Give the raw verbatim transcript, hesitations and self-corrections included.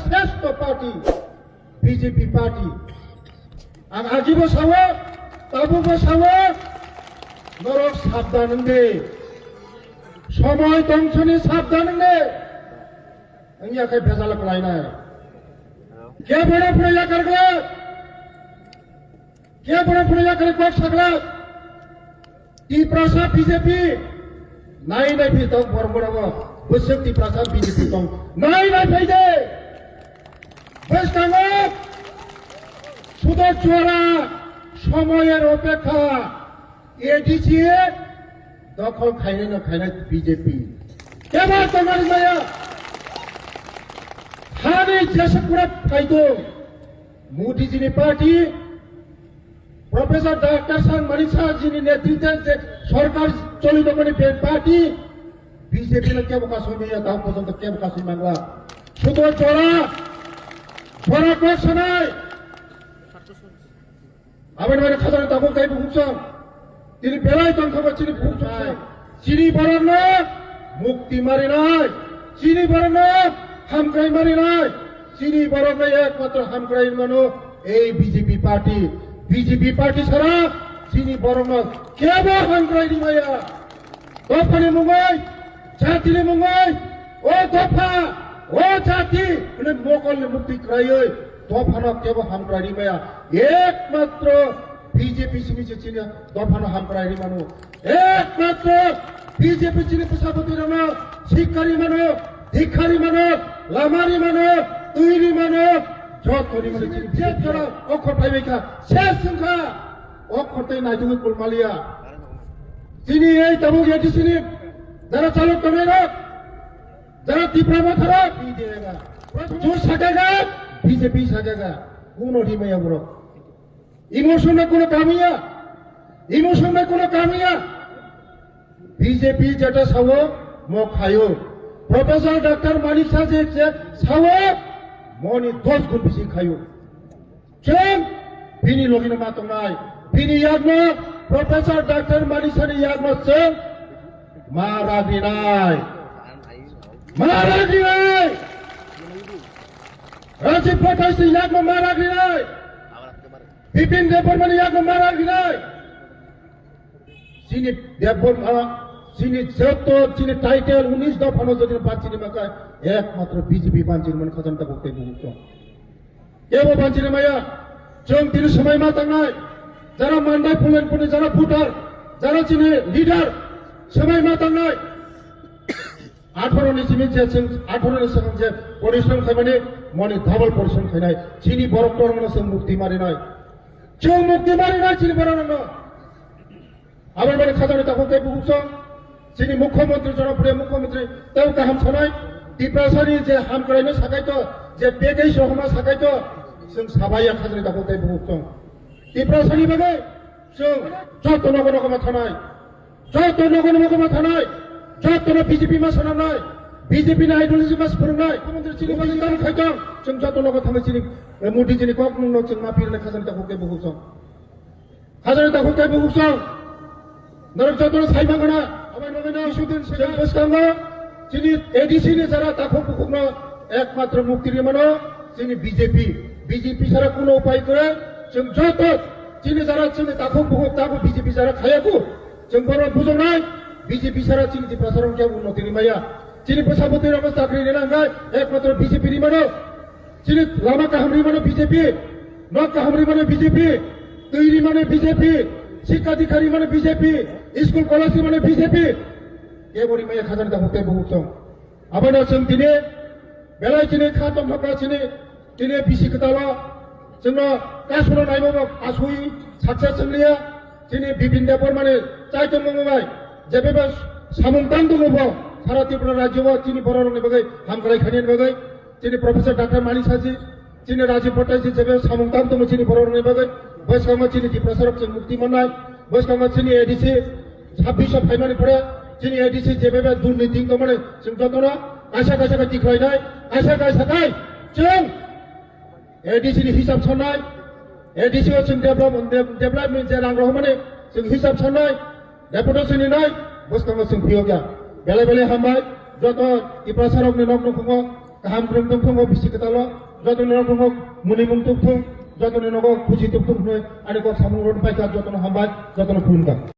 Shrestho party, B J P party. Ang agibo sawo, tabubo sawo, norok sabdan wngdi. Somoi tongthoni sabdan wngdi. Wngya khe bejal kwlainai. Kebono phwrwi yakar glak. Kebono phwrwi yakar kok saglak. Tiprasa B J P. Nai nai phi tong borok borok. Bwswk Tiprasa B J P tong. Nai nai phai de. Bwskango. Sudo chora. Somoyer opekha. A D C dokhol khainai no khainai B J P. Kebo tongmani maya. Hani jesa pura phaito. Modi jini party, Professor Doctor San Manik Saha jini netritwe je sorkar choli tongmani be party, B J P no kebo kasui maya, tamo porjonto kebo kasui mangla. Sudo chora, chora kok sanai. Aboni bagwi khajani tabuk tei bukhuk chwng. Tini belai tongthokma chini bukhuk chwng. Chini borokno mukti marinai. Chini borokno hamkrai marinai. Chini borokno ekmatro hamkrai mano ei B J P party. B J P party sara chini borokno kebo hamkrai rimaya. Dophani mungwi, jatini mungwi, o dopha, o jati, hwnwi mokolni mukti kwraiwi dophano kebo hamkrai rimaya. Ekmatro B J P simi se chini dophano hamkrai rimano. Ekmatro B J P chini bwsa bwtwirokno sikka rimano, dikha rimano, lama rimano, twi rimano, joto rimano chini B J P jora okhor phaibaikha, ses wngkha, okhor tei naitugwi kulmaliya. Chini ei tabuk A D C ni jara chalok tongnai rok, jara Tipra Motha rok, jur sakha kha, B J P sakha kha, kuno rimaya borok. Emotion bai kuno kamiya, emotion bai kuno kamiya. B J P jeta sawo, mo khayo. Professor Doctor Manik Saha je, je sawo, moni dos gun bisi khayo. Chwng bini logino ma tongnai, bini yakno Professor Doctor Manik Sahani yakno chwng ma ragrinai, ma ragrinai. Rajiv Bhattacharyani yakno ma ragrinai, Bipin Debbarmani yakno ma ragrinai. Chini Debbarma, chini joto chini title unis dophano jodi banchini maka ekmatro B J P banchini mani khajani tabuk tei bukhuk chwng. Kebo banchini maya, chwng tini swmai ma tangnai, jara Mandai Pulenpuni, jara voter, jara chini leader, swmai ma tangnai. Atharo ni simi je chwng, atharo ni swkang je porishrom khaimani, moni double porishrom khainai, chini borok tormano chwng mukti marinai. Chwng mukti marinai chini borok no. Aboni bagwi khajani takhuk tei bukhuk chwng, chini mukhyamantri, jonopriya mukhyamantri tei kaham sanai, Tiprasani je hamkraino sakai to, je package rohorma sakai to, chwng sabaiya khajani takhuk tei bukhuk chwng. Tiprasani bagwi chwng joto nogo nogo ma thanai, joto nogo nogo ma thanai, jotono B J P ma swnamnai, B J P ni ideology ma swrwngnai, mukhyamantri chini bagwi tamo khai tong, chwng joto nogo thangwi chini, eh, Modi jini kok nungno chwng ma pirnai khajani takhuk tei bukhuk chwng. Hajani takhuk tei bukhuk chwng. Norok jotono sai mangana. Aboni bagwino chwng bwskango chini A D C ni jara takhuk bukhukno ekmatro mukti rimano chini B J P. B J P sara kuno upai kwrwi. Chwng joto chini jara chini takhuk bukhuk tabo B J P jara khayaku. Chwng bono bujongnai B J P sara chini Tiprasarok khe unnoti rimaya. Chini bwsa bwtwi rokno chakri rina hwnkhe ekmatro B J P rimano. Chini lama kaham rimano B J P, nok kaham rimano B J P, twi rimano B J P, sikka dikha rimano B J P, school college rimano B J P. Kebo rimaya khajani takhuk tei bukhuk chwng. Abono chwng tini belai chini kha tongthokma chini, tini bisi kwtalo chwngno kasuro naimabo asui success chwngliya. Chini Bipin Debbarmani chaichomung bai jebeba samung tang tongo bo sara Tripura rajyo o chini bororokni bagwi hamkrai khainani bagwi. Chini Professor Doctor Manik Saha ji, chini Rajiv Bhattaji jebe samung tam tongo chini bororokni bagwi, bwskango chini Tiprasarok chwng mukti mannai, bwskango chini A D C sabbish o phaimani pore, chini A D C jebe be durniti wngtongmani chwng jotono kaisa kaisa khe tikhlainai, kaisa kaisa khai chwng A D C ni hisab sonnai, A D C o chwng develop, development je rang rohormani chwng hisab sonnai, deputation ni nai, bwskango chwng phiyokya. Belai belai hambai, joto Tiprasarokni nok nukhungo Ham brem tongthung o bisi kwtalo, jotoni nogo mwnwi mung tongthung, jotoni nogo khusi tongthung hwnwi ani kok samung rw paikha, jotono hambai, jotono khulumkha.